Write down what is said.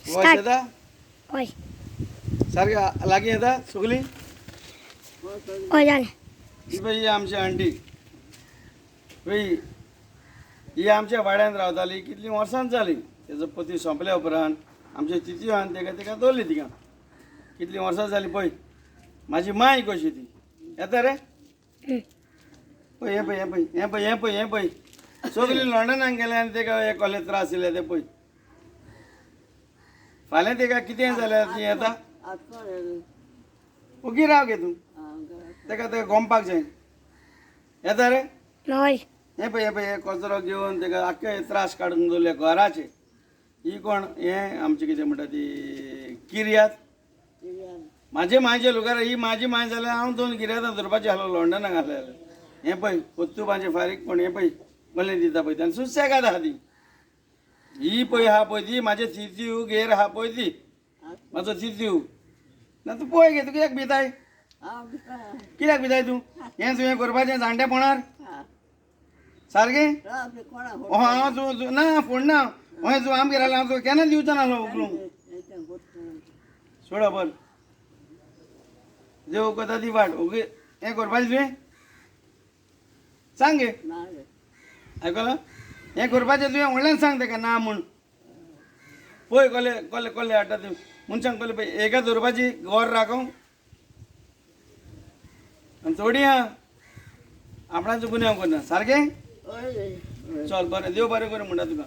Wash येता? हय. सारकें लागीं येता सगलीं? हय, जालें. ही पळय ही आमची आंटी पळय, ही आमच्या वाड्यान रावताली कितलीं वर्सां जालीं. तेजो पती सोंपल्या उपरांत आमच्या तितून तेका तेका दवरली तिका कितलीं वर्सां जालीं. पळय म्हाजी माय कशी ती येता रे. पळय हें पळय हें पळय हें पळय हें पळय हें पळय, सगलीं लंडनाक गेले आनी तेका हे कसले त्रास येयले ते पळय. फाल्यां तेका कितें जाल्यार ती येता. ओगी राव गे तूं, तेका तेका गोमपाक जाय. येता रे? हय. हें पळय हें पळय हें कचरो घेवन तेका आख्खे त्रास काडून दवरले घराचे. ही कोण हें आमचें कितें म्हणटा ती किर्यात म्हाजे मांयचे लुगार. ही म्हाजी मांय जाल्यार हांव दोन किर्यातां धरपाची आसलो लंडनाक आसलें. हें पळय कोत्तुबाचें फारीक कोण हें पळय कसलें दिता पळय आनी सुसेगाद आहा ती. ही पळय आहा पळय ती म्हाजे तित्यू गेर आहा पळय ती म्हाजो तित्यू ना. तूं पळय गे, तूं कित्याक भिताय, कित्याक भिताय तूं? हें तुवें करपाचें जाणटेपणार सारकें. हांव तूं ना फोडना हय तूं आमगेर आसलो हांव तुका केन्ना दिवचो नासलो उखलूंक. सोड खबर देव करता ती वाट. ओके हें करपाचें तुवें सांग गे, आयकलां? हें करपाचें तुवें व्हडल्यान सांग तेका ना म्हूण. पळय कसले कसले कसले हाडटा ते मनशांक कसले पळय. एका दवरपाची घर राखूंक आनी थोडी आहा आपणाचो गुन्यांव करना सारकें. चल बरें, देव बरें करूं म्हणटा तुका.